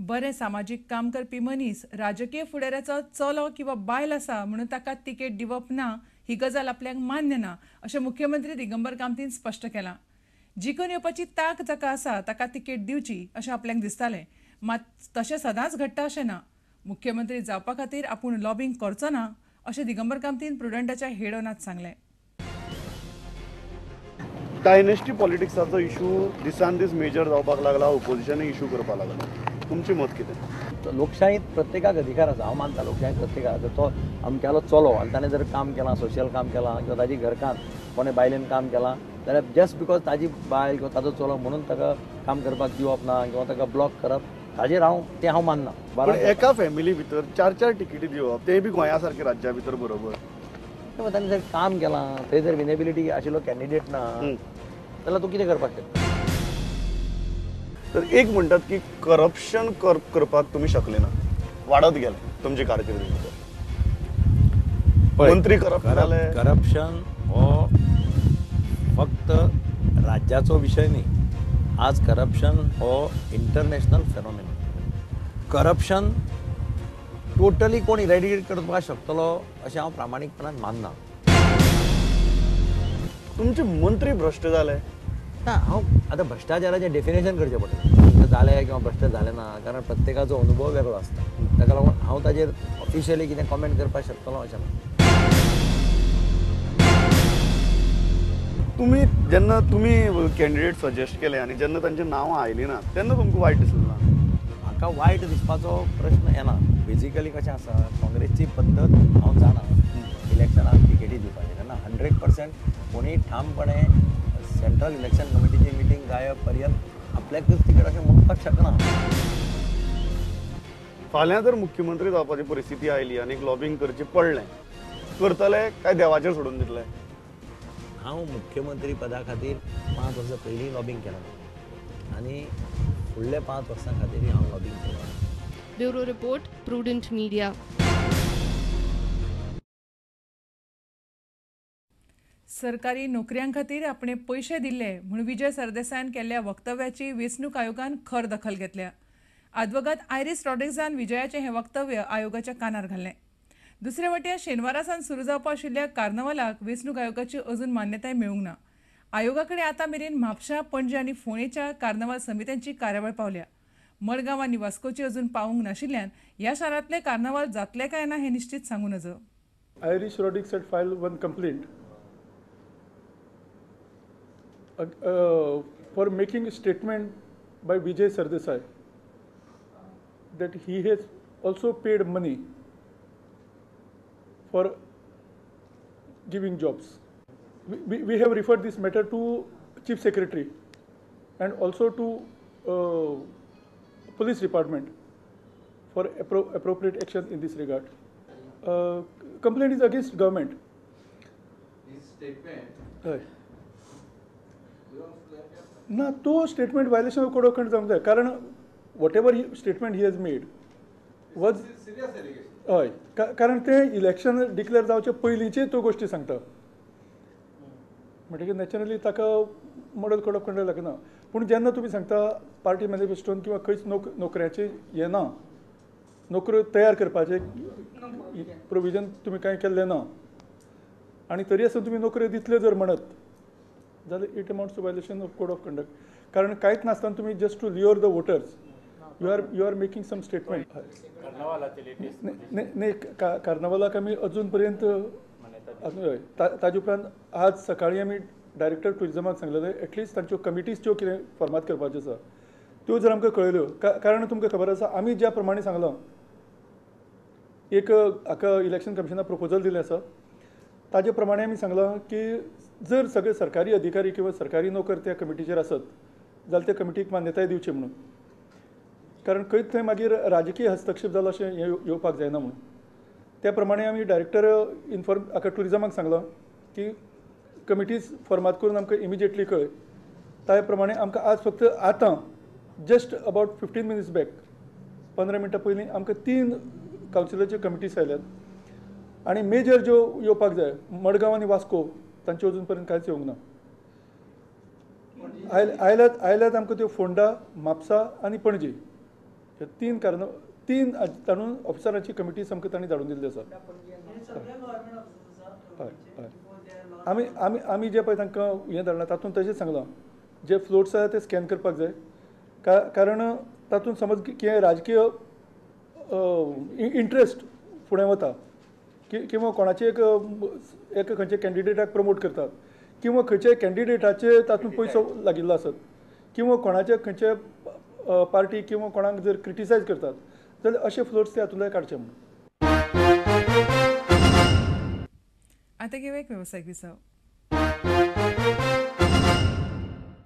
बरें सामाजीक काम करपी मनीस राजकीय फुडाऱ्याचो चलो किंवा बायल आसा म्हणून ताका तिकेट दिवप ना ही गजाल आपल्याक मान्य ना अशें मुख्यमंत्री दिगंबर कामतीन स्पश्ट केलां. जिखून येवपाची तांक जाका आसा ताका तिकेट दिवची अशें आपल्याक दिसतालें, मात तशें सदांच घडटा अशें ना. मुख्यमंत्री जावपा खातीर आपूण लॉबींग करचो ना अशें दिगंबर कामतीन प्रुडंटाच्या हेड ऑनात सांगलें. डायनेस्टी पॉलिटिक्साचो इशू दिसान दीस मेजर जावपाक लागला, ओपोजिशनूय इशू करपाक लागला, तुमचें मत कितें? लोकशाहीत प्रत्येकाक अधिकार आसा, हांव मानता लोकशाहीत प्रत्येकाक. जर तो अमक्यालो चलो आनी ताणें जर काम केलां, सोशल काम केलां किंवा ताजी घरकान्न कोणें बायलेन काम केलां जाल्यार जस्ट because ताजी बायल किंवा ताजो चलो म्हणून ताका काम करपाक दिवप ना किंवा ताका ब्लॉक करप ताजेर हांव तें हांव मानना. पण एका फॅमिली भितर चार चार तिकेटी दिवप तें बी गोंया सारके राज्या भितर बरोबर, ताणें जर काम केलां थंय जर विनेबिलिटी आशिल्लो कॅन्डिडेट ना जाल्यार तूं कितें करपाक शकता? तर एक म्हणटात की करप्शन करपाक तुमी शकले ना, वाडत गेले तुमची कारकिर्दी भितर, मंत्री करप्ट जाले. करप्शन हो फक्त राज्याचो विशय न्ही, आज करप्शन हो इंटरनॅशनल फेनोमेनन. करप्शन टोटली कोण इरेडिकेट करपाक शकतलो अशें हांव प्रामाणीकपणान मानना. तुमचे मंत्री भ्रश्ट जाले ना, हांव आतां भ्रश्टाचाराचें डेफिनेशन करचें पडटलें, जालें किंवा भ्रश्ट जालें ना, कारण प्रत्येकाचो अनुभव वेगळो आसता, ताका लागून हांव ताजेर ऑफिशियली कितें कॉमेंट करपाक शकतलो अशें ना. तुमी जेन्ना तुमी कॅन्डिडेट सजेस्ट केले आनी जेन्ना तांची नांवां आयलीं ना तेन्ना तुमकां वायट दिसलें ना? म्हाका वायट दिसपाचो प्रश्न येना. बेजिकली कशें आसा, काँग्रेसची पद्दत हांव जाणा इलेक्शनाक तिकेटी दिवपाची, तेन्ना 100% कोणीय ठामपणे सेंट्रल इलेक्शन कमिटीची मिटींग जाय पर्यंत आपल्याकच तिकेट अशें म्हणपाक शकना. फाल्यां जर मुख्यमंत्री जावपाची परिस्थिती आयली आनी लॉबींग करचें पडलें, करतले काय देवाचेर सोडून दितले? हांव मुख्यमंत्री पदा खातीर 5 वर्सां पयलीं लॉबींग केलां आनी फुडल्या 5 वर्सां खातीर हांव लॉबींग केलां. Bureau report, Prudent Media. सरकारी नोकऱ्यां खातीर आपणे पयशे दिल्ले म्हूण विजय सरदेसायान केल्ल्या वक्तव्याची वेंचणूक आयोगान खर दखल घेतल्या. आदवोगाद आयरीस रॉड्रिग्जान विजयाचें हें वक्तव्य आयोगाच्या कानार घाल्लें. दुसरे वटेन शेनवारा सावन सुरू जावपा आशिल्ल्या कार्नवालाक वेंचणूक आयोगाची अजून मान्यताय मेळूंक ना. आयोगा कडेन आतां मेरेन म्हापशा, पणजे आनी फोंडेच्या कार्नवाल समित्यांची कार्यावळ पावल्या. मडगांव आनी वास्कोची अजून पावूंक नाशिल्ल्यान ह्या शारांतले कार्नवाल जातले काय ना हें निश्चित सांगू नजो. Iris Rodrigues had filed one complaint for making a statement by Vijay Sardesai that he has also paid money for giving jobs. We have referred this matter to Chief Secretary and also to Police Department for appropriate action in this regard. Complaint is against government. His statement? ना, तो statement violation of code of conduct जावंक जाय, कारण whatever statement he has made was serious allegation. हय, कारण तें election declare जावचे पयलींचे त्यो गोश्टी सांगता, म्हणटकीर नॅचरली ताका मॉडल कोड ऑफ कंडक्ट लागना. पूण जेन्ना तुमी सांगता पार्टी मॅनिफेस्टोन किंवा खंयच नोकऱ्याचें हें ना, नोकऱ्यो तयार करपाचें प्रोविजन तुमी कांय केल्लें ना आनी तरी आसतना तुमी नोकऱ्यो दितले जर म्हणत जाल्यार it amounts to violation of code of conduct. कारण कांयच नासतना तुमी just to lure the voters you are making some statement. न्ही, कार्नवालाक आमी अजून पर्यंत हय, ताजे उपरांत आज सकाळीं आमी डायरेक्टर ट्युरिजमाक सांगलेलें एटलिस्ट तांच्यो कमिटीज ज्यो कितें फॉर्मात करपाच्यो आसा त्यो जर आमकां कळयल्यो, कारण तुमकां खबर आसा आमी ज्या प्रमाणे सांगलां एक हाका इलेक्शन कमिशनाक प्रपोजल दिलें आसा ताजे प्रमाणे आमी सांगलां की जर सगळे सरकारी अधिकारी किंवा सरकारी नोकर त्या कमिटीचेर आसत जाल्यार त्या कमिटीक मान्यताय दिवची म्हणून, कारण खंयच थंय मागीर राजकीय हस्तक्षेप जालो अशें हें येवपाक जायना म्हणून. त्या प्रमाणे आमी डायरेक्टर इन्फॉर्म हाका ट्युरिजमाक सांगलां की कमिटीज फॉर्मात करून आमकां इमिजिएटली कळय. त्या प्रमाणे आमकां आज फक्त आतां जस्ट अबावट 15 मिनट्स बॅक 15 मिनटां पयलीं आमकां 3 कावन्सिलाच्यो कमिटीज आयल्यात आनी मेजर ज्यो येवपाक जाय मडगांव आनी वास्को तांचे अजून पर्यंत कांयच येवंक ना. आयल्यात आमकां त्यो फोंडा, म्हापसा आनी पणजी हे 3 कारणां 3 ताणून ऑफिसरांची कमिटी आमकां तांणी धाडून दिल्ली आसा. हय हय आमी आमी आमी जे पळय तांकां हें धाडलां तातूंत तशेंच सांगलां जे फ्लोट्स आसा ते स्कॅन करपाक जाय, कारण तातूंत समज कितें राजकीय इंट्रस्ट फुडें वता किंवा कोणाचे एक एक खंयच्या कॅन्डिडेटाक प्रमोट करतात किंवा खंयच्या कॅन्डिडेटाचे तातूंत पयसो लागिल्लो आसत किंवा कोणाचे खंयचे पार्टी किंवा कोणाक जर क्रिटिसायज करतात जाल्यार अशे फ्लोट्स ते हातूंतल्यान काडचे म्हणून. आतां घेवया एक वेवसायीक विसव.